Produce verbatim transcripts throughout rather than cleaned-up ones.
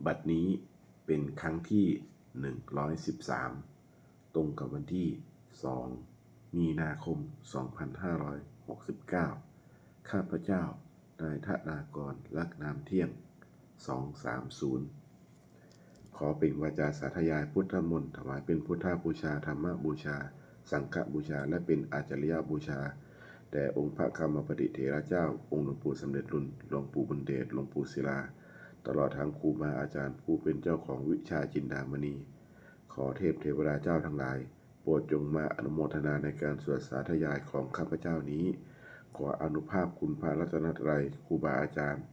บัดนี้เป็นครั้งที่ หนึ่งร้อยสิบสาม ตรงกับวันที่ สอง มีนาคม สองพันห้าร้อยหกสิบเก้า ข้าพเจ้า นายธนากร ลักนามเที่ยง สองสามศูนย์ ขอเปล่งวาจาสาธยายพุทธมนต์ ถวายเป็นพุทธบูชา ธรรมบูชา สังฆบูชา และเป็นอาจาริยบูชา แด่องค์พระกรรมปติเถระเจ้า องค์หลวงปู่สำเร็จลุน หลวงปู่บุญเดช หลวงปู่ศิลา ตลอดทั้งครูบาอาจารย์ผู้เป็นเจ้าของวิชาจินดามณี ขอเทพเทวดาเจ้าทั้งหลาย โปรดจงมาอนุโมทนาในการสวดสาธยายของข้าพเจ้านี้ ขออานุภาพคุณพระรัตนตรัย ครูบาอาจารย์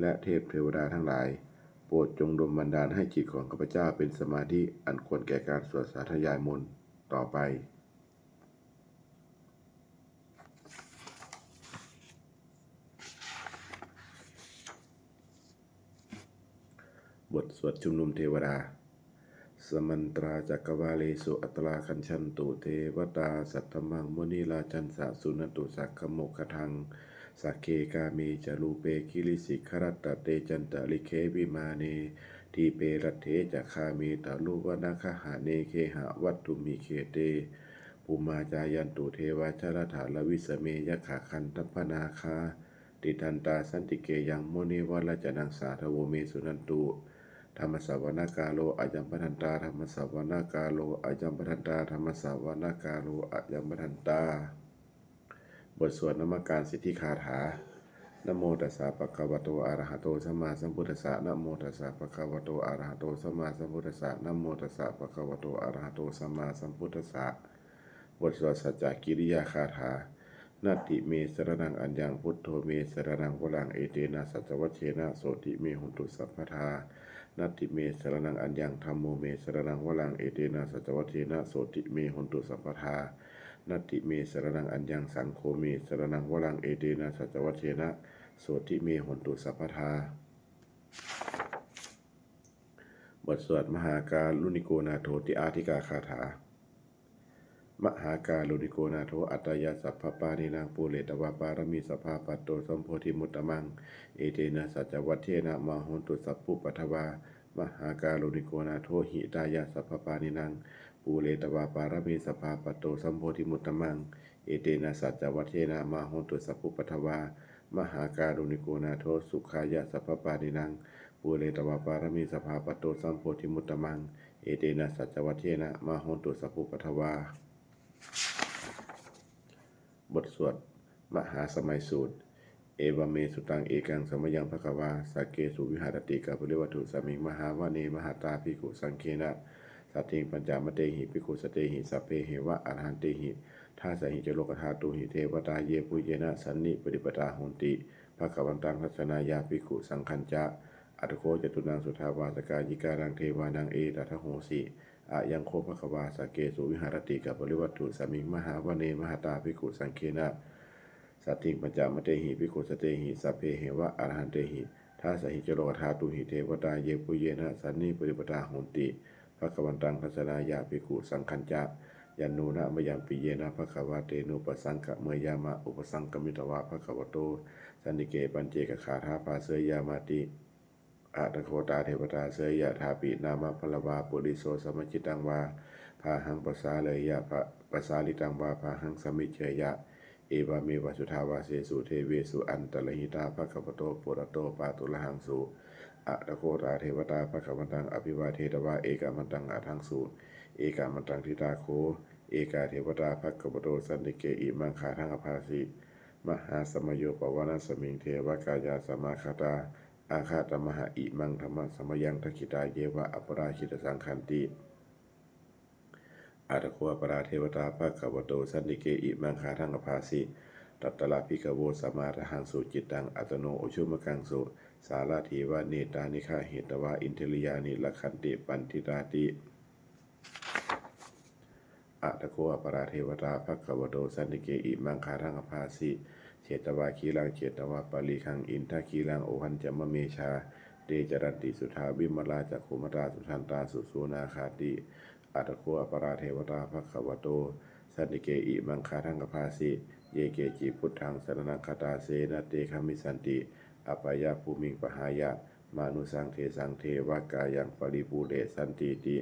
และเทพเทวดาทั้งหลาย โปรดจงดลบันดาลให้จิตของข้าพเจ้าเป็นสมาธิอันควรแก่การสวดสาธยายมนต์ต่อไป บทสวดชุมนุมเทวดา Samantā cakkavāḷesu atrāgacchantu devatā, saddhammaṃ munirājassa suṇantu saggamokkhadaṃ. Sagge kāme ca rūpe girisikharataṭe cantalikkhe vimāne, dīpe raṭṭhe ca gāme taruvanagahane gehavatthumhi khette, bhummā cāyantu devā jalathalavisame yakkhagandhabbanāgā, tiṭṭhantā santike yaṃ munivaravacanaṃ sādhavo me suṇantu. Dhammassavanakālo ayambhadantā. Dhammassavanakālo ayambhadantā. Dhammassavanakālo ayambhadantā. บทสวดนมการสิทธิคาถา Namo tassa bhagavato arahato sammāsambuddhassa. Namo tassa bhagavato arahato sammāsambuddhassa. Namo tassa bhagavato arahato sammāsambuddhassa. บทสวดสัจจกิริยาคาถา Natthi me saraṇaṃ aññaṃ, buddho me saraṇaṃ varaṃ, etena saccavajjena sotthi me hotu sabbadā. Natthi me saraṇaṃ aññaṃ, dhammo me saraṇaṃ varaṃ, etena saccavajjena sotthi me hotu sabbadā. Natthi me saraṇaṃ aññaṃ, saṅgho me saraṇaṃ varaṃ, etena saccavajjena sotthi me hotu sabbadā. บทสวดมหาการุณิโกนาโถติอาทิกาคาถา Mahākāruṇiko nātho atthāya sabbapāṇinaṃ, pūretvā pāramī sabbā patto sambodhimuttamaṃ, etena saccavajjena mā hontu sabbupaddavā. Mahākāruṇiko nātho hitāya sabbapāṇinaṃ, pūretvā pāramī sabbā patto sambodhimuttamaṃ, etena saccavajjena mā hontu sabbupaddavā. Mahākāruṇiko nātho sukhāya sabbapāṇinaṃ, pūretvā pāramī sabbā patto sambodhimuttamaṃ, etena saccavajjena mā hontu sabbupaddavā. บทสวดมหาสมัยสูตร Evaṃ me sutaṃ. Ekaṃ samayaṃ bhagavā sakkesu viharati kapilavatthusmiṃ mahāvane mahatā bhikkhusaṅghena saddhiṃ pañcamattehi bhikkhusatehi sabbeheva arahantehi. Dasahi ca lokadhātūhi devatā yebhuyyena sannipatitā honti bhagavantaṃ dassanāya bhikkhusaṅghañca. Atha kho catunnaṃ suddhāvāsakāyikānaṃ devānaṃ etadahosi: Ayaṃ kho bhagavā sakkesu viharati kapilavatthusmiṃ mahāvane mahatā bhikkhusaṅghena saddhiṃ pañcamattehi bhikkhusatehi sabbeheva arahantehi. Dasahi ca lokadhātūhi devatā yebhuyyena sannipatitā honti bhagavantaṃ dassanāya bhikkhusaṅghañca. Yannūna mayampi yena bhagavā tenupasaṅkameyyāma, upasaṅkamitvā bhagavato santike paccekagāthā bhāseyyāmāti. Atha kho tā devatā seyyathāpi nāma balavā puriso sammiñjitaṃ vā bāhaṃ pasāreyya, pa-, pasāritaṃ vā bāhaṃ sammiñjeyya, evameva suddhāvāsesu devesu antarahitā bhagavato purato pāturahaṃsu. Atha kho tā devatā bhagavantaṃ abhivādetvā ekamantaṃ aṭṭhaṃsu. Ekamantaṃ ṭhitā kho ekā devatā bhagavato santike imaṃ gāthaṃ abhāsi: Mahāsamayo pavanasmiṃ devakāyā samāgatā, āgatamha imaṃ dhammasamayaṃ dakkhitāyeva aparājitasaṅghanti. Atha kho aparā devatā bhagavato santike imaṃ gāthaṃ abhāsi: Tatra bhikkhavo samādahaṃsu cittaṃ attano ujukamakaṃsu, sārathīva nettāni gahetvā indriyāni rakkhanti paṇḍitāti. Atha kho aparā devatā bhagavato santike imaṃ gāthaṃ abhāsi: Chetvā khīlaṃ chetvā palighaṃ indakhīlaṃ ūhacca manejā, te caranti suddhā vimalā cakkhumatā sudantā susunāgāti. Atha kho aparā devatā bhagavato santike imaṃ gāthaṃ abhāsi: Ye keci buddhaṃ saraṇaṃ gatāse, na te gamissanti apāyabhūmiṃ, pahāya mānusaṃ desaṃ devakāyaṃ paripūressantīti.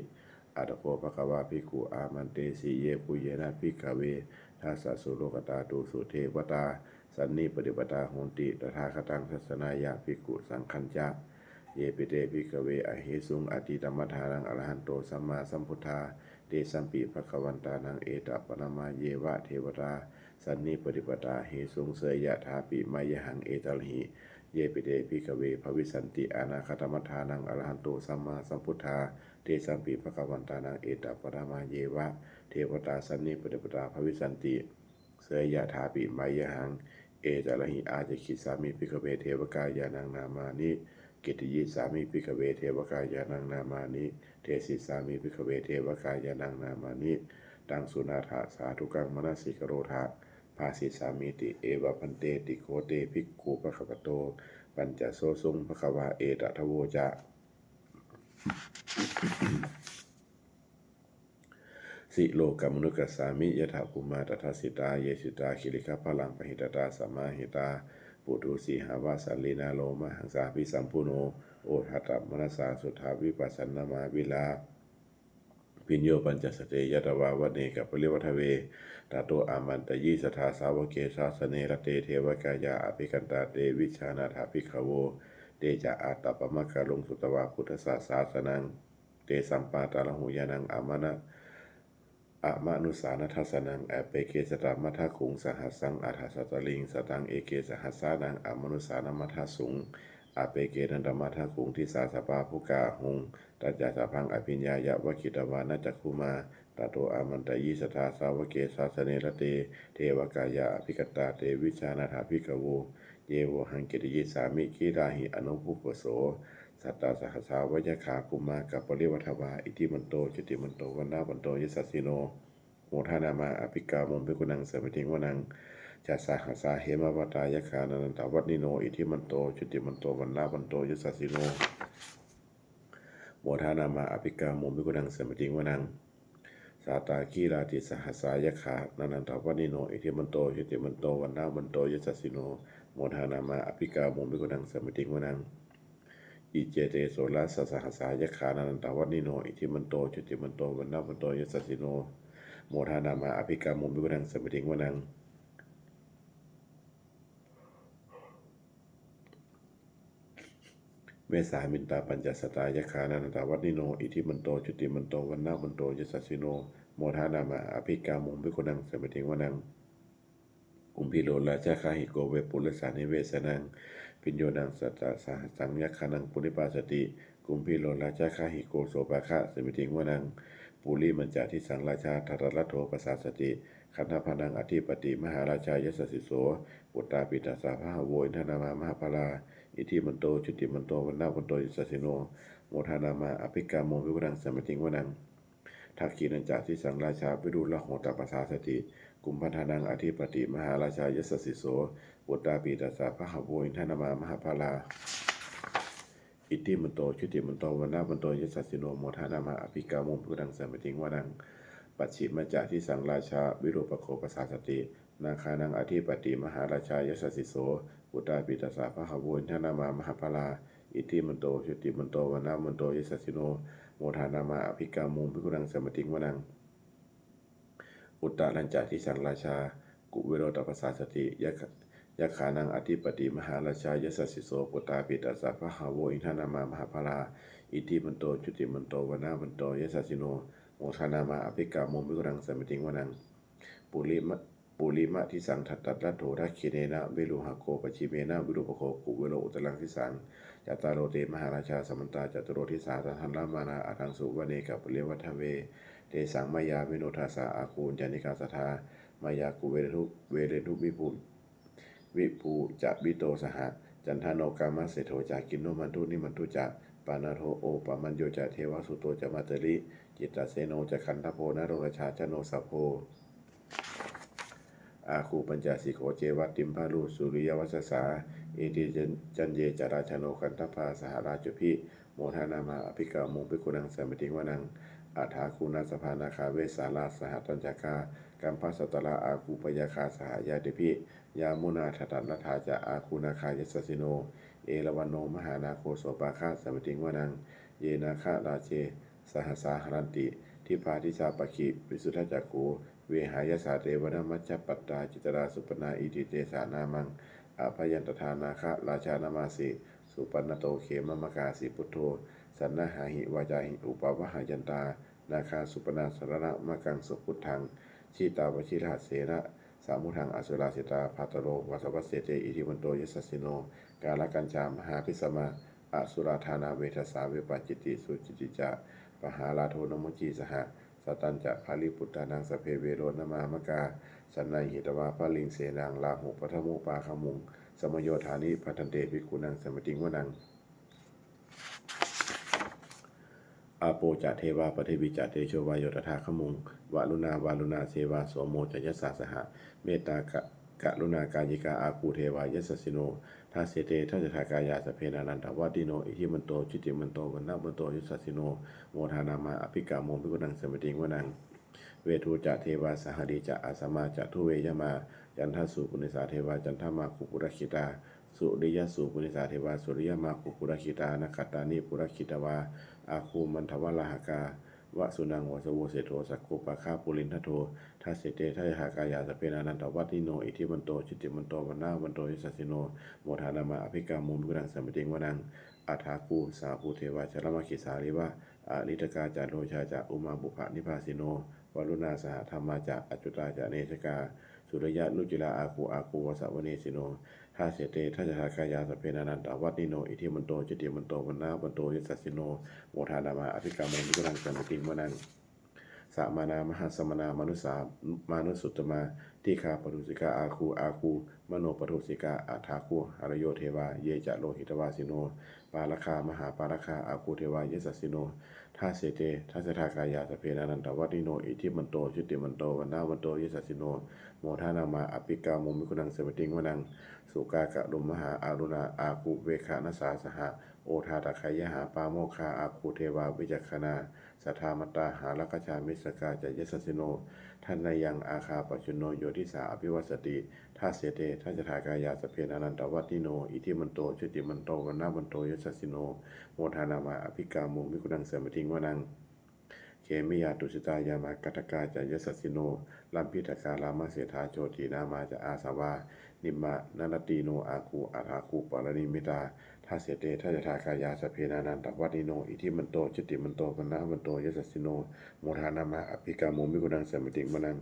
Atha kho bhagavā bhikkhū āmantesi: Yebhuyyena bhikkhave dasasu lokadhātūsu devatā sannipatitā honti tathāgataṃ dassanāya bhikkhusaṅghañca. Yepi te bhikkhave ahesuṃ atītamaddhānaṃ arahanto sammāsambuddhā, tesampi bhagavantānaṃ etaparamāyeva devatā sannipatitā hesuṃ, seyyathāpi mayhaṃ etarahi. Yepi te bhikkhave bhavissanti anāgatamaddhānaṃ arahanto sammāsambuddhā, tesampi bhagavantānaṃ etaparamāyeva devatā sannipatitā bhavissanti, seyyathāpi mayhaṃ etarahi. Ācikkhissāmi bhikkhave devakāyānaṃ nāmāni, kittayissāmi bhikkhave devakāyānaṃ nāmāni, desissāmi bhikkhave devakāyānaṃ nāmāni. Taṃ suṇātha sādhukaṃ manasikarotha bhāsissāmīti. Evaṃ bhanteti kho te bhikkhū bhagavato paccassosuṃ. Bhagavā etadavoca: Silokamanukassāmi, yattha bhummā tadassitā; ye sitā girigabbharaṃ, pahitattā samāhitā. Puthū sīhāva sallīnā, lomahaṃsābhisambhuno; odātamanasā suddhā, vippasannamanāvilā. Bhiyyo pañcasate ñatvā, vane kāpilavatthave; tato āmantayi satthā, sāvake sāsane rate. Devakāyā abhikkantā, te vijānātha bhikkhavo; te ca ātappamakaruṃ, sutvā buddhassa sāsanaṃ. Tesampāturahu ñāṇaṃ, amana- amanussāna dassanaṃ; appeke satamaddakkhuṃ, sahassaṃ atha sattariṃ. Sataṃ eke sahassānaṃ, amanussānamaddasuṃ; appekenantamaddakkhuṃ, disā sabbā phuṭā ahuṃ. Tañca sabbaṃ abhiññāya, vavakkhitvāna cakkhumā; tato āmantayi satthā, sāvake sāsane rate. Devakāyā abhikkantā, te vijānātha bhikkhavo; ye vohaṃ kittayissāmi, girāhi anupubbaso. Sattasahassā va yakkhā, bhummā kāpilavatthavā; iddhimanto jutimanto, vaṇṇavanto yasassino; modamānā abhikkāmuṃ, bhikkhūnaṃ samitiṃ vanaṃ. Chasahassā hemavatā, yakkhā nānattavaṇṇino; iddhimanto jutimanto, vaṇṇavanto yasassino; modamānā abhikkāmuṃ, bhikkhūnaṃ samitiṃ vanaṃ. Sātāgirā tisahassā, yakkhā nānattavaṇṇino; iddhimanto jutimanto, vaṇṇavanto yasassino; modamānā abhikkāmuṃ, bhikkhūnaṃ samitiṃ vanaṃ. Iccete soḷasasahassā, yakkhā nānattavaṇṇino; iddhimanto jutimanto, vaṇṇavanto yasassino; modamānā abhikkāmuṃ, bhikkhūnaṃ samitiṃ vanaṃ. Vessāmittā pañcasatā, yakkhā nānattavaṇṇino; iddhimanto jutimanto, vaṇṇavanto yasassino; modamānā abhikkāmuṃ, bhikkhūnaṃ samitiṃ vanaṃ. Kumbhīro rājagahiko, vepullassa nivesanaṃ; bhiyyo naṃ satasahassaṃ, yakkhānaṃ payirupāsati; kumbhīro rājagahiko, sopāga samitiṃ vanaṃ. Purimañca disaṃ rājā, dhataraṭṭho pasāsati; gandhabbānaṃ ādhipati, mahārājā yasassi so. Puttāpi tassa bahavo, indanāmā mahabbalā; iddhimanto jutimanto, vaṇṇavanto yasassino; modamānā abhikkāmuṃ, bhikkhūnaṃ samitiṃ vanaṃ. Dakkhiṇañca disaṃ rājā, virūḷho tappasāsati; kumbhaṇḍānaṃ ādhipati, mahārājā yasassi so. Puttāpi tassa bahavo, indanāmā mahabbalā; iddhimanto jutimanto, vaṇṇavanto yasassino; modamānā abhikkāmuṃ, bhikkhūnaṃ samitiṃ vanaṃ. Pacchimañca disaṃ rājā, virūpakkho pasāsati; nāgānaṃ ādhipati, mahārājā yasassi so. Puttāpi tassa bahavo, indanāmā mahabbalā; iddhimanto jutimanto, vaṇṇavanto yasassino; modamānā abhikkāmuṃ, bhikkhūnaṃ samitiṃ vanaṃ. Uttarañca disaṃ rājā, kuvero tappasāsati; yakkhānaṃ ādhipati, mahārājā yasassi so. Puttāpi tassa bahavo, indanāmā mahabbalā; iddhimanto jutimanto, vaṇṇavanto yasassino; modamānā abhikkāmuṃ, bhikkhūnaṃ samitiṃ vanaṃ. Purima- purimadisaṃ dhataraṭṭho, dakkhiṇena virūḷhako; pacchimena virūpakkho, kuvero uttaraṃ disaṃ. Cattāro te mahārājā, samantā caturo disā; daddallamānā aṭṭhaṃsu, vane kāpilavatthave. Tesaṃ māyāvino dāsā, āgū vañcanikā saṭhā; māyā kuṭeṇḍu veṭeṇḍu, viṭū ca viṭuṭo saha; candano kāmaseṭṭho ca, kinnughaṇḍu nighaṇḍu ca; panādo opamañño ca, devasūto ca mātali; cittaseno ca gandhabbo, naḷorājā janosabho. Āgū pañcasikho ceva, timbarū suriyavaccasā; iti caññe ca rājāno, gandhabbā saha rājubhi; modamānā abhikkāmuṃ, bhikkhūnaṃ samitiṃ vanaṃ. Athāgū nābhasā nāgā, vesālā sahatacchakā; kambalassatarā āgū, pāyāgā saha ñātibhi; yāmunā dhataraṭṭhā ca, āgū nāgā yasassino; erāvaṇo mahānāgo sopāga samitiṃ vanaṃ. Ye nāgarāje sahasā haranti dibbā dijā pakkhi visuddhacakkhū vehāyasā te vanamajjhapattā citrā supaṇṇā iti tesa nāmaṃ. Abhayaṃ tadā nāgarājānamāsi supaṇṇato khemamakāsi buddho saṇhāhi vācāhi upavhayantā nāgā supaṇṇā saraṇamakaṃsu buddhaṃ. Jitā vajirahatthena samuddaṃ asurā sitā bhātaro vāsavassete iddhimanto yasassino. Kālakañjā mahābhismā asurā dānaveghasā vepacitti sucitti ca pahārādo namucī saha. Satañca baliputtānaṃ sabbe verocanāmakā sannayhitvā baliṃ senaṃ rāhubhaddamupāgamuṃ. Samayodāni bhaddante bhikkhūnaṃ samitiṃ vanaṃ. Āpo ca devā paṭhavī ca tejo vāyo tadāgamuṃ. Varuṇā vāruṇā devā somo ca yasasā saha. Mettākaruṇākāyikā āgū devā yasassino. Dasete dasadhā kāyā sabbe nānattavaṇṇino iddhimanto jutimanto vaṇṇavanto yasassino. Modamānā abhikkāmuṃ bhikkhūnaṃ samitiṃ vanaṃ. Veṇḍū ca devā sahalī ca asamā ca duve yamā. Candassūpanisā devā candamāgū purakkhitā. Suriyassūpanisā devā suriyamāgū purakkhitā. Nakkhattāni purakkhitvā āgū mandavalāhakā. Vasūnaṃ vāsavo seṭṭho sakkopāga purindado. Dasete dasadhā kāyā sabbe nānattavaṇṇino iddhimanto jutimanto vaṇṇavanto yasassino. Modamānā abhikkāmuṃ bhikkhūnaṃ samitiṃ vanaṃ. Athāgū sahabhū devā jalamaggisikhāriva. Ariṭṭhakā ca rojā ca ummāpupphanibhāsino. Varuṇā sahadhammā ca accutā ca anejakā. Sūleyyarucirā āgū āgū vāsavanesino. Dasete dasadhā kāyā sabbe nānattavaṇṇino iddhimanto jutimanto vaṇṇavanto yasassino. Modamānā abhikkāmuṃ bhikkhūnaṃ samitiṃ vanaṃ. Samānā mahāsamānā mānusā mānusuttamā. Dighā paṭūsikā āgū āgū manopaṭūsikā. Athāgū harayo devā ye ca lohitavāsino. Pāragā mahāpāragā āgū devā yasassino. Dasete dasadhā kāyā sabbe nānattavaṇṇino iddhimanto jutimanto vaṇṇavanto yasassino. Modamānā abhikkāmuṃ bhikkhūnaṃ samitiṃ vanaṃ. Sukkā karumhā aruṇā āgū veghanasā saha. Odātagayhā pāmokkhā āgū devā vicakkhaṇā. Sadāmattā hāragajā missakā ca yasassino. Thanayaṃ āgā pajjunno yo disā abhivassati. Dasete dasadhā kāyā sabbe nānattavaṇṇino iddhimanto jutimanto vaṇṇavanto yasassino. Modamānā abhikkāmuṃ bhikkhūnaṃ samitiṃ vanaṃ. Khemiyā tusitā yāmā kaṭṭhakā ca yasassino. Lambitakā lāmaseṭṭhā jotināmā ca āsavā. Nimmānaratino āgū athāgū paranimmitā. Dasete dasadhā kāyā sabbe nānattavaṇṇino iddhimanto jutimanto vaṇṇavanto yasassino. Modamānā abhikkāmuṃ bhikkhūnaṃ samitiṃ vanaṃ.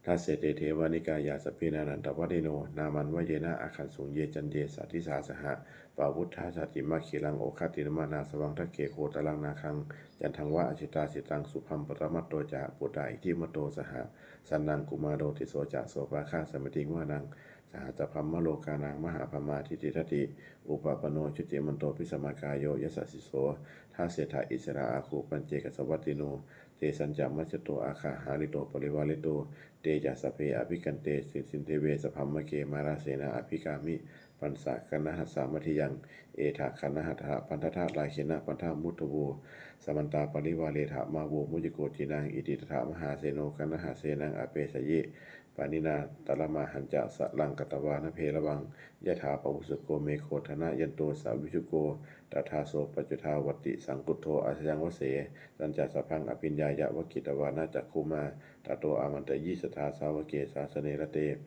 Dasete devanikāyā sabbe nānattavaṇṇino. Nāmanvayena āgañchuṃ ye caññe sadisā saha. Pavutthajātimakhilaṃ oghatiṇṇamanāsavaṃ. Dakkhemoghataraṃ nāgaṃ candaṃva asitātitaṃ. Subhaṃ paramatto ca puttā iddhimato saha. Sanaṅkumāro tisso ca sopāga samitiṃ vanaṃ. Sahassabrahmalokānaṃ mahābrahmābhitiṭṭhati. Upapanno jutimanto bhismākāyo yasassi so. Dasettha issarā āgū paccekavasavattino. Tesañca majjhato āgā hārito parivārito. Te ca sabbe abhikkante sinde deve sabrahmake. Mārasenā abhikkāmi passa kaṇhassa mandiyaṃ. Etha gaṇhatha bandhatha rāgena bandhamatthu vo. Samantā parivāretha mā vo muñcittha koci naṃ. Iti tattha mahāseno kaṇhasenaṃ apesayi. Pāṇinā talamāhacca saraṃ katvāna bheravaṃ. Yathā pāvussako megho thanayanto savijjuko. Tadā so paccudāvatti saṅkuddho asayaṃvase. Tañca sabbaṃ abhiññāya vavakkhitvāna cakkhumā. Tato āmantayi satthā sāvake sāsane rate.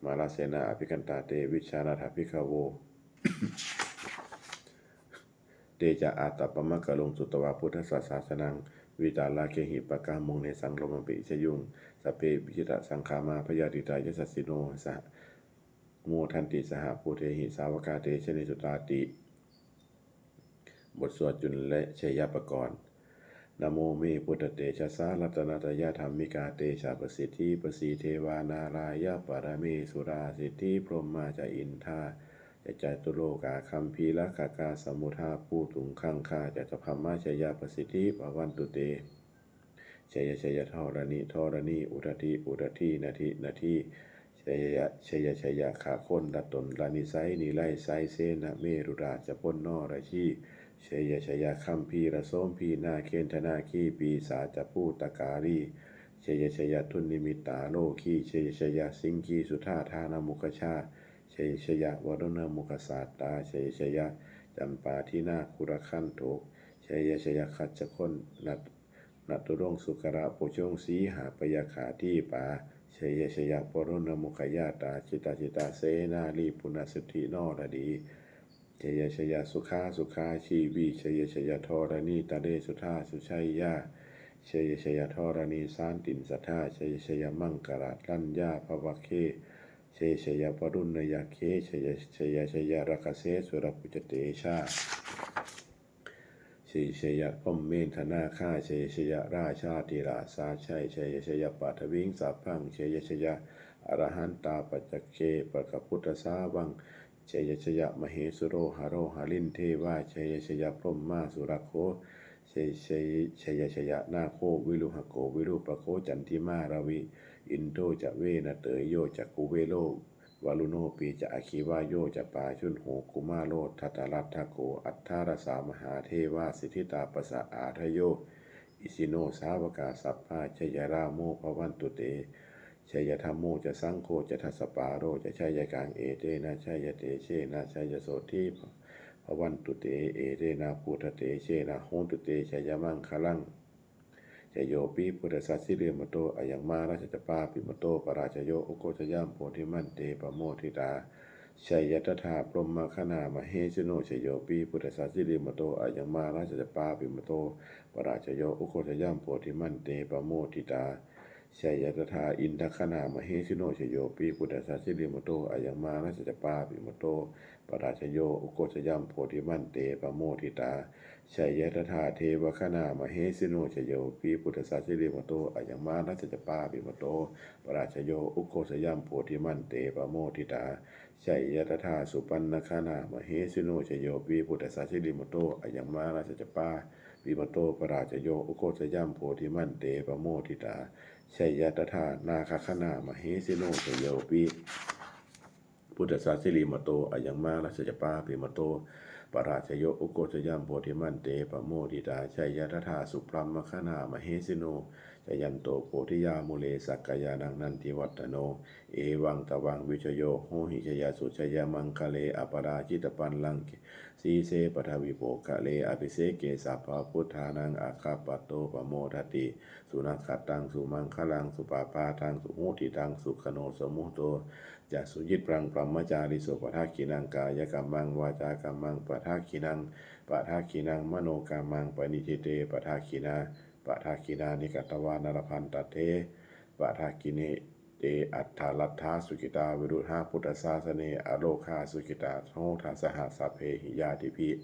Mārasenā abhikkantā te vijānātha bhikkhavo. Te ca ātappamakaruṃ sutvā buddhassa sāsanaṃ. Vītarāgehi pakkāmuṃ nesaṃ lomampi iñjayuṃ. Sabbe vijitasaṅgāmā bhayātītā yasassino. Saha modanti saha bhūtehi sāvakā te janesutāti. บทสวดจุลชัยปกรณ์ Namo me buddhatejasā ratanattayadhammikā tejapasiddhi pasīdevā nārāyaparamesurā siddhibrahmā ca indā ca catulokā gambhīrakkhakā samuddā bhūtuṃ gaṅgā ca sabrahmajayapasiddhi bhavantu te. Jaya jaya dharaṇi dharaṇī udadhi udadhī nadi nadī. Jaya jaya jaya gaganalatanalanisai nirayasai senamerurājabala narajī. Jaya jaya gambhīrasombhī nāgendanāgī pisācabhūtakālī. Jaya jaya dunnimittarogī jaya jaya siṅgīsudādānamukhajā. Jaya jaya varuṇamukhasātrā, jaya jaya campādināgakubbaṭṭho, jaya jaya gajjagannaturong sukarabhujaṅ sīhabyagghadīpā, jaya jaya varuṇamukhayātrā, jita jita senārī punasuddhi naradī, jaya jaya sukhā sukhā jīvī, jaya jaya dharaṇītale sudā sujayā, jaya jaya dharaṇī santin sadā, jaya jaya maṅkararaññā bhavagge, jaya jaya varuṇayakkhe, jaya jaya jaya rakkhase surabhujatejā, jaya jaya brahmendagaṇā, jaya jaya rājādhirājasājjai, jaya jaya paṭhaviṃ sabbaṃ, jaya jaya arahantā paccekabuddhasāvaṃ, jaya jaya mahesuro haro harindevā, jaya jaya brahmā surakkho, jaya jaya jaya jaya nāgo viruḷhako virūpakkho candimā ravi, indo ca venateyyo ca kuvero varuṇopi ca aggi vāyo ca pājuṇho kumāro dhataraṭṭhako aṭṭhārasa mahādevā siddhitāpasa-ādayo isino sāvakā sabbā jaya rāmo bhavantu te, jaya dhammo ca saṅgho ca dasapālo ca jayakaṃ, etena jayatejena jayasotthī bhavantu te, etena buddhatejena hotu te jayamaṅgalaṃ. Jayopi buddhassa sirīmato ayaṃ mārassa ca pāpimato parājayo ugghosayuṃ bodhimaṇḍe pamoditā, jaya tadā brahmagaṇā mahesino. Jayopi buddhassa sirīmato ayaṃ mārassa ca pāpimato parājayo ugghosayuṃ bodhimaṇḍe pamoditā, jaya tadā indagaṇā mahesino. Jayopi buddhassa sirīmato ayaṃ mārassa ca pāpimato parājayo ugghosayuṃ bodhimaṇḍe pamoditā, jaya tadā devagaṇā mahesino. Jayopi buddhassa sirīmato ayaṃ mārassa ca pāpimato parājayo ugghosayuṃ bodhimaṇḍe pamoditā, jaya tadā supaṇṇagaṇā mahesino. Jayopi buddhassa sirīmato ayaṃ mārassa ca pāpimato parājayo ugghosayuṃ bodhimaṇḍe pamoditā, jaya tadā nāgagaṇā mahesino. Jayopi buddhassa sirīmato ayaṃ mārassa ca pāpimato parājayo ugghosayuṃ bodhimaṇḍe pamoditā, jaya tadā subrahmagaṇā mahesino. Jayanto bodhiyā mūle sakyānaṃ nandivaḍḍhano, evaṃ tvaṃ vijayo hohi jayassu jayamaṅgale, aparājitapallaṅke sīse paṭhavipokkhare abhiseke sabbabuddhānaṃ aggappatto pamodati. Sunakkhattaṃ sumaṅgalaṃ supabhātaṃ suhuṭṭhitaṃ sukhaṇo sumuhutto ca suyiṭṭhaṃ brahmacārisu padakkhiṇaṃ kāyakammaṃ vācākammaṃ padakkhiṇaṃ padakkhiṇaṃ manokammaṃ paṇidhī te padakkhiṇā padakkhiṇāni katvāna labhantatthe padakkhiṇe. Te atthaladdhā sukhitā viruḷhā buddhasāsane arogā sukhitā hotha saha sabbehi ñātibhi.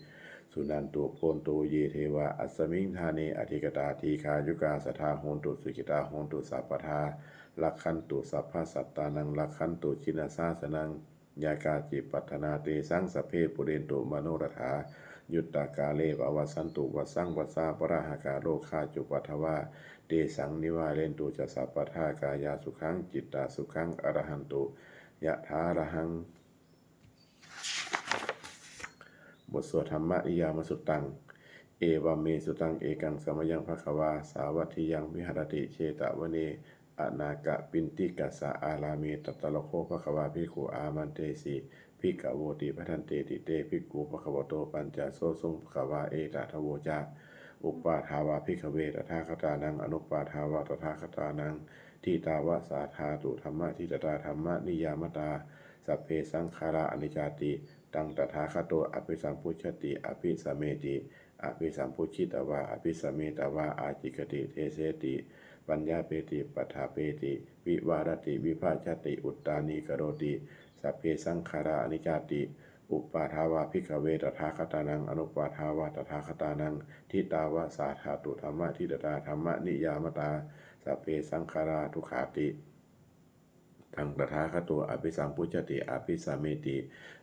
Suṇantu bhonto ye devā asmiṃ ṭhāne adhigatā dīghāyukā sadā hontu sukhitā hontu sabbadā. Rakkhantu sabbasattānaṃ rakkhantu jinasāsanaṃ. Yā kāci patthanā tesaṃ sabbe pūrentu manorathā. Yuttakāle pavassantu vassaṃ vassā valāhakā rogā cupaddavā tesaṃ nivārentu ca sabbadā kāyāsukhaṃ cittasukhaṃ arahantu yathārahaṃ. บทสวด Dhammaniyāmasuttaṃ. Evaṃ me sutaṃ. Ekaṃ samayaṃ bhagavā sāvatthiyaṃ viharati jetavane anāthapiṇḍikassa ārāme. Tatra kho bhagavā bhikkhū āmantesi bhikkhavoti. Bhadanteti te bhikkhū bhagavato paccassosuṃ. Bhagavā etadavoca. Uppādā vā bhikkhave tathāgatānaṃ anuppādā vā tathāgatānaṃ, ṭhitāva sā dhātu dhammaṭṭhitatā dhammaniyāmatā, sabbe saṅkhārā aniccāti. Taṃ tathāgato abhisambujjhati abhisameti. Abhisambujjhitvā abhisametvā ācikkhati deseti paññapeti paṭṭhapeti vivarati vibhajati uttānīkaroti, sabbe saṅkhārā aniccāti. Uppādā vā bhikkhave tathāgatānaṃ anuppādā vā tathāgatānaṃ, ṭhitāva sā dhātu dhammaṭṭhitatā dhammaniyāmatā, sabbe saṅkhārā dukkhāti. Taṃ tathāgato abhisambujjhati abhisameti.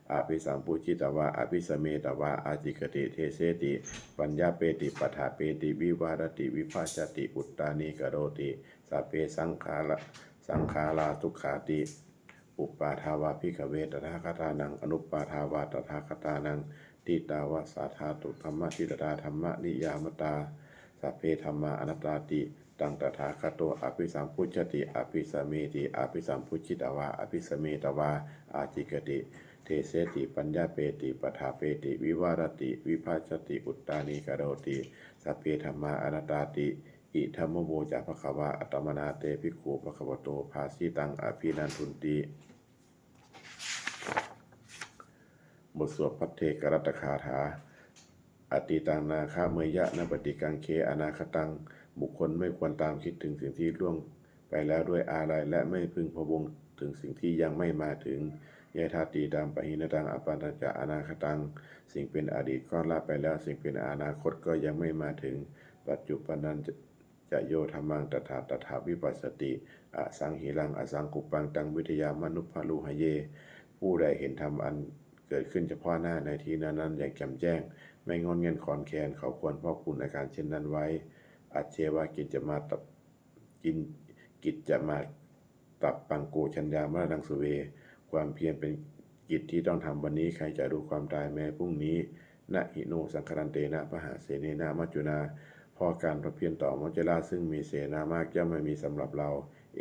Abhisambujjhitvā abhisametvā ācikkhati deseti paññapeti paṭṭhapeti vivarati vibhajati uttānīkaroti, sabbe saṅkhārā saṅkhārā dukkhāti. Uppādā vā bhikkhave tathāgatānaṃ anuppādā vā tathāgatānaṃ, ṭhitāva sā dhātu dhammaṭṭhitatā dhammaniyāmatā, sabbe dhammā anattāti. taṃ tathāgato abhisambujjhati abhisameti, abhisambujjhitvā abhisametvā ācikkhati deseti paññapeti paṭṭhapeti vivarati vibhajati uttānīkaroti sabbe dhammā anattāti. Idamavoca bhagavā. Attamanā te bhikkhū bhagavato bhāsitaṃ abhinandunti. บทสวดภัทเทกรัตตคาถา Atītaṃ nāgameyya nappaṭikaṅkhe anāgataṃ. บุคคลไม่ควรตามคิดถึงสิ่งที่ล่วงไปแล้วด้วยอาลัย และไม่พึงพะวงถึงสิ่งที่ยังไม่มาถึง Yadatītampahīnantaṃ appattañca anāgataṃ. สิ่งเป็นอดีตก็ละไปแล้ว สิ่งเป็นอนาคตก็ยังไม่มาถึง Paccuppannañca yo dhammaṃ tattha tattha vipassati asaṃhiraṃ asaṅkuppaṃ taṃ viddhā manubrūhaye. ผู้ใดเห็นธรรมอันเกิดขึ้นเฉพาะหน้าในที่นั้นๆอย่างแจ่มแจ้ง ไม่ง่อนแง่นคลอนแคลน เขาควรพอกพูนอาการเช่นนั้นไว้ Ajjeva kiccamātap- kin- kiccamātappaṃ ko jaññā maraṇaṃ suve. ความเพียรเป็นกิจที่ต้องทำวันนี้ ใครจะรู้ความตายแม้พรุ่งนี้ Na hi no saṅgarantena pahāsenena maccunā. เพราะการผัดเพี้ยนต่อมัจจุราชซึ่งมีเสนามากย่อมไม่มีสำหรับเรา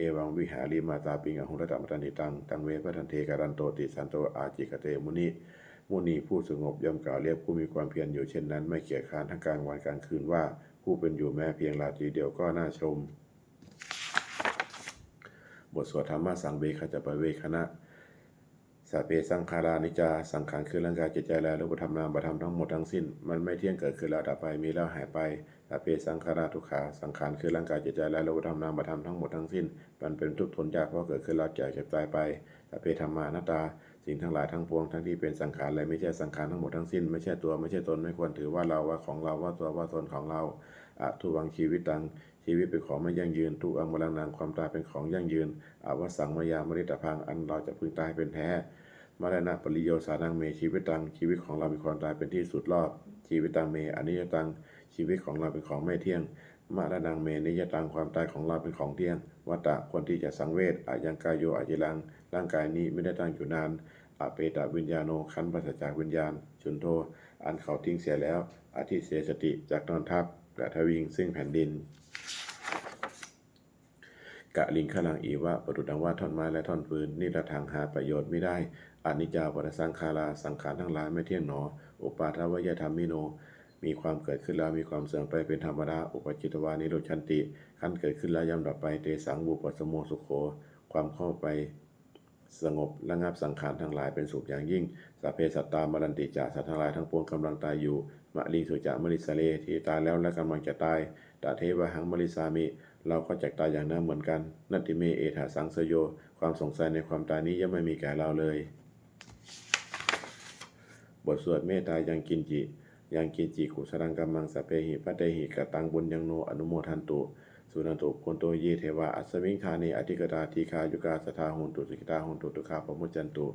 Evaṃ vihārimātāpiṃ ahorattamatanditaṃ taṃ ve bhaddante kālantoti santo ācikkhate muni. มุนีผู้สงบย่อมกล่าวเรียกผู้มีความเพียรอยู่เช่นนั้น ไม่เกียจคร้านทั้งกลางวันกลางคืนว่า ผู้เป็นอยู่แม้เพียงราตรีเดียวก็น่าชม บทสวดธรรมสังเวคจะปเวคณะ Sabbe saṅkhārā aniccā. สังขารคือร่างกายจิตใจและรูปธรรมนามธรรมทั้งหมดทั้งสิ้น มันไม่เที่ยง เกิดขึ้นแล้วดับไป มีแล้วหายไป Sabbe saṅkhārā dukkhā. สังขารคือร่างกายจิตใจและรูปธรรมนามธรรมทั้งหมดทั้งสิ้น มันเป็นทุกข์ทนยาก เพราะเกิดขึ้นแล้วแก่เจ็บตายไป Sabbe dhammā anattā. สิ่งทั้งหลายทั้งปวง ทั้งที่เป็นสังขารและไม่ใช่สังขารทั้งหมดทั้งสิ้น ไม่ใช่ตัว ไม่ใช่ตน ไม่ควรถือว่าเรา ว่าของเรา ว่าตัว ว่าตนของเรา Adhuvaṃ jīvitaṃ. ชีวิตเป็นของไม่ยั่งยืน Dukkhaṃ maraṇaṃ. ความตายเป็นของยั่งยืน Avassaṃ mayā maritabbaṃ. อันเราจะพึงตายเป็นแท้ Maraṇapariyosānaṃ me jīvitaṃ. ชีวิตของเรามีความตายเป็นที่สุดรอบ Jīvitaṃ me aniyataṃ. ชีวิตของเราเป็นของไม่เที่ยง Maraṇaṃ me niyataṃ. ความตายของเราเป็นของเที่ยง Vata. ควรที่จะสังเวช Ayaṃ kāyo aciraṃ. ร่างกายนี้ไม่ได้ตั้งอยู่นาน Apetaviññāṇo. ครั้นปราศจากวิญญาณ Chuḍḍho. อันเขาทิ้งเสียแล้ว Adhisessati. จักนอนทับ Paṭhaviṃ. ซึ่งแผ่นดิน Kaliṅgaraṃ iva. ประดุจดังว่าท่อนไม้และท่อนฟืน Niratthaṃ. หาประโยชน์มิได้ Aniccā vata saṅkhārā. สังขารทั้งหลายไม่เที่ยงหนอ Uppādavayadhammino. มีความเกิดขึ้นแล้วมีความเสื่อมไปเป็นธรรมดา Uppajjitvā nirujjhanti. ครั้นเกิดขึ้นแล้วย่อมดับไป Tesaṃ vūpasamo sukho. ความเข้าไปสงบระงับสังขารทั้งหลายเป็นสุขอย่างยิ่ง Sabbe sattā maranti ca. สัตว์ทั้งหลายทั้งปวงกำลังตายอยู่ Mariṃsu ca marissare. ที่ตายแล้วและกำลังจะตาย Tathevāhaṃ marissāmi. เราก็จักตายอย่างนั้นเหมือนกัน Natthi me ettha saṃsayo. ความสงสัยในความตายนี้ย่อมไม่มีแก่เราเลย บทสวดเมตตา Yaṅkiñci. Yaṅkiñci kusalaṃ kammaṃ sabbehi katehi kataṃ puññaṃ no anumodantu. Suṇantu bhonto ye devā asmiṃ ṭhāne adhigatā dīghāyukā sadā hontu sukhitā hontu dukkhā pamuccantu.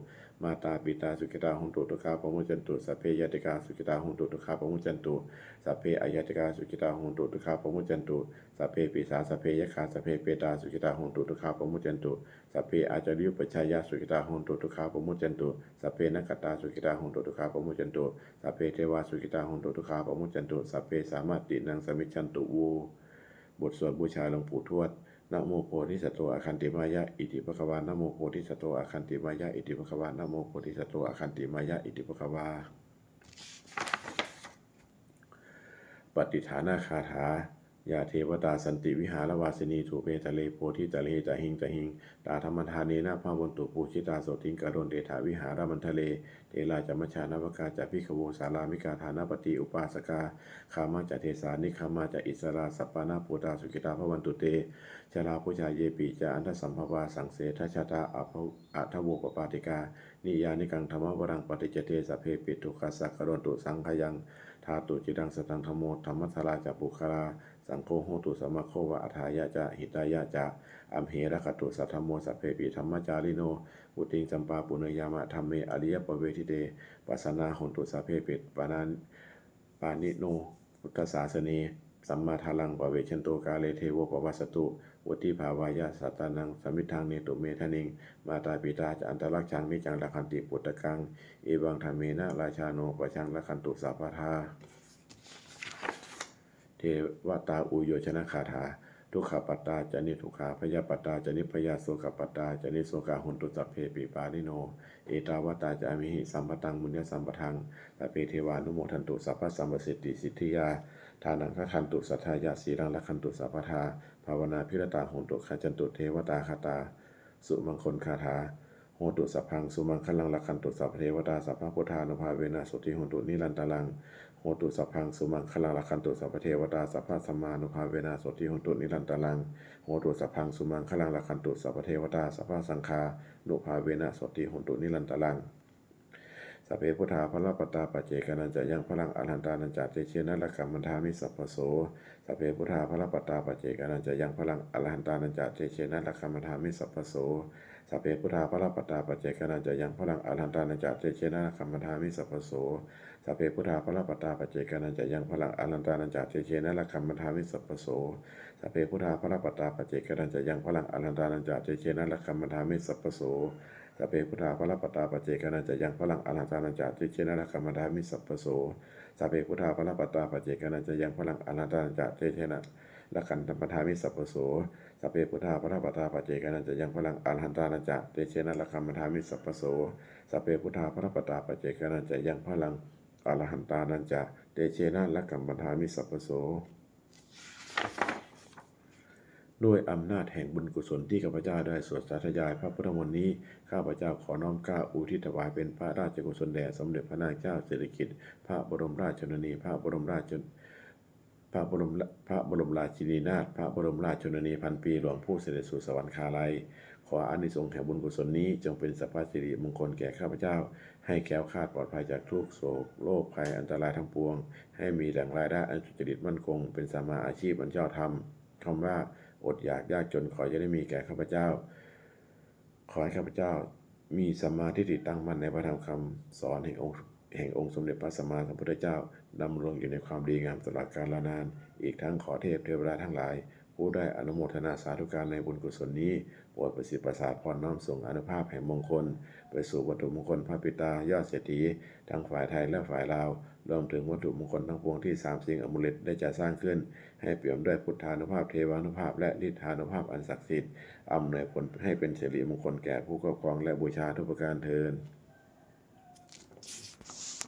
Mātā pitā sukhitā hontu dukkhā pamuccantu. Sabbe ñātikā sukhitā hontu dukkhā pamuccantu. Sabbe aññātikā sukhitā hontu dukkhā pamuccantu. Sabbe pisā sabbe yakkhā sabbe petā sukhitā hontu dukkhā pamuccantu. Sabbe ācariyupajjhāyā sukhitā hontu dukkhā pamuccantu. Sabbe nakkhattā sukhitā hontu dukkhā pamuccantu. Sabbe devā sukhitā hontu dukkhā pamuccantu. Sabbe sampattīnaṃ samijjhantu. บทสวดบูชาหลวงปู่ทวด Namo bodhisatto āgantimāya iti bhagavā. Namo bodhisatto āgantimāya iti bhagavā. Namo bodhisatto āgantimāya iti bhagavā. Pattidānagāthā. Yā devatā santi vihāravāsinī thūpe ghare bodhighare tahiṃ tahiṃ, tā dhammadānena bhavantu pūjitā sotthiṃ karontedha vihāramaṇḍale. Therā ca majjhā navakā ca bhikkhavo sārāmikā dānapatī upāsakā, gāmā ca desā nigamā ca issarā sappāṇabhūtā sukhitā bhavantu te. Jalābujā yepi ca aṇḍasambhavā saṃsedajātā athavopapātikā, niyyānikaṃ dhammavaraṃ paṭicca te sabbepi dukkhassa karontu saṅkhayaṃ. Ṭhātu ciraṃ sataṃ dhammo dhammaddharā ca puggalā, saṅgho hotu samaggo va atthāya ca hitāya ca. Amhe rakkhatu saddhammo sabbepi dhammacārino, vuḍḍhiṃ sampāpuṇeyyāma dhamme ariyappavedite. Pasannā hontu sabbepi pāṇino buddhasāsane, sammā dhāraṃ pavecchanto kāle devo pavassatu. Vuḍḍhibhāvāya sattānaṃ samiddhaṃ netu medaniṃ. Mātā pitā ca atrajaṃ niccaṃ rakkhanti puttakaṃ, evaṃ dhammena rājāno pajaṃ rakkhantu sabbadā. Devatāuyyojanagāthā. dukkhappattā ca niddukkhā, bhayappattā ca nibbhayā, sokappattā ca nissokā, hontu sabbepi pāṇino. Ettāvatā ca amhehi sambhataṃ puññasampadaṃ, sabbe devānumodantu sabbasampattisiddhiyā. Dānaṃ dadantu saddhāya, sīlaṃ rakkhantu sabbadā, bhāvanābhiratā hontu, gacchantu devatāgatā. Sumaṅgalagāthā. Hotu sabbaṃ sumaṅgalaṃ, rakkhantu sabbadevatā, sabbabuddhānubhāvena sotthī hontu nirantaraṃ. Hotu sabbaṃ sumaṅgalaṃ, rakkhantu sabbadevatā, sabbadhammānubhāvena sotthī hontu nirantaraṃ. Hotu sabbaṃ sumaṅgalaṃ, rakkhantu sabbadevatā, sabbasaṅghānubhāvena sotthī hontu nirantaraṃ. Sabbe buddhā balappattā, paccekānañca yaṃ balaṃ, arahantānañca tejena, rakkhaṃ bandhāmi sabbaso. Sabbe buddhā balappattā, paccekānañca yaṃ balaṃ, arahantānañca tejena, rakkhaṃ bandhāmi sabbaso. Sabbe buddhā balappattā, paccekānañca yaṃ balaṃ, arahantānañca tejena, rakkhaṃ bandhāmi sabbaso. Sabbe buddhā balappattā, paccekānañca yaṃ balaṃ, arahantānañca tejena, rakkhaṃ bandhāmi sabbaso. Sabbe buddhā balappattā, paccekānañca yaṃ balaṃ, arahantānañca tejena, rakkhaṃ bandhāmi sabbaso. Sabbe buddhā balappattā, paccekānañca yaṃ balaṃ, arahantānañca tejena, rakkhaṃ bandhāmi sabbaso. Sabbe buddhā balappattā, paccekānañca yaṃ balaṃ, arahantānañca tejena, rakkhaṃ bandhāmi sabbaso. Sabbe buddhā balappattā, paccekānañca yaṃ balaṃ, arahantānañca tejena, rakkhaṃ bandhāmi sabbaso. Sabbe buddhā balappattā, paccekānañca yaṃ balaṃ, arahantānañca tejena, rakkhaṃ bandhāmi sabbaso. ด้วยอำนาจแห่งบุญกุศลที่ข้าพเจ้าได้สวดสาธยายพระพุทธมนต์นี้ ข้าพเจ้าขอน้อมเกล้าอุทิศถวายเป็นพระราชกุศลแด่สมเด็จพระนางเจ้าสิริกิติ์ พระบรมราชชนนี พระบรมราชชน- พระบรมรา- พระบรมราชินีนาถ พระบรมราชชนนีพันปีหลวงผู้เสด็จสู่สวรรคาลัย ขออานิสงส์แห่งบุญกุศลนี้จงเป็นสัพพสิริมงคลแก่ข้าพเจ้า ให้แคล้วคลาดปลอดภัยจากทุกข์โศกโรคภัยอันตรายทั้งปวง ให้มีแหล่งรายได้อันสุจริตมั่นคง เป็นสัมมาอาชีพอันชอบธรรม คำว่าอดอยากยากจนขออย่าได้มีแก่ข้าพเจ้า ขอให้ข้าพเจ้ามีสัมมาทิฏฐิตั้งมั่นในพระธรรมคำสอนแห่งองค์ แห่งองค์สมเด็จพระสัมมาสัมพุทธเจ้า ดำรงอยู่ในความดีงามตลอดกาลนาน อีกทั้งขอเทพเทวดาทั้งหลาย ผู้ได้อนุโมทนาสาธุการในบุญกุศลนี้ โปรดประสิทธิ์ประสาทพรน้อมส่งอานุภาพแห่งมงคล ไปสู่วัตถุมงคลพระปิดตายอดเศรษฐี ทั้งฝ่ายไทยและฝ่ายลาว รวมถึงวัตถุมงคลทั้งปวงที่สามสิงห์อมูเลตได้จัดสร้างขึ้น ให้เปี่ยมด้วยพุทธานุภาพ เทวานุภาพ และฤทธานุภาพอันศักดิ์สิทธิ์ อำนวยผลให้เป็นสิริมงคลแก่ผู้ครอบครองและบูชาทุกประการเทอญ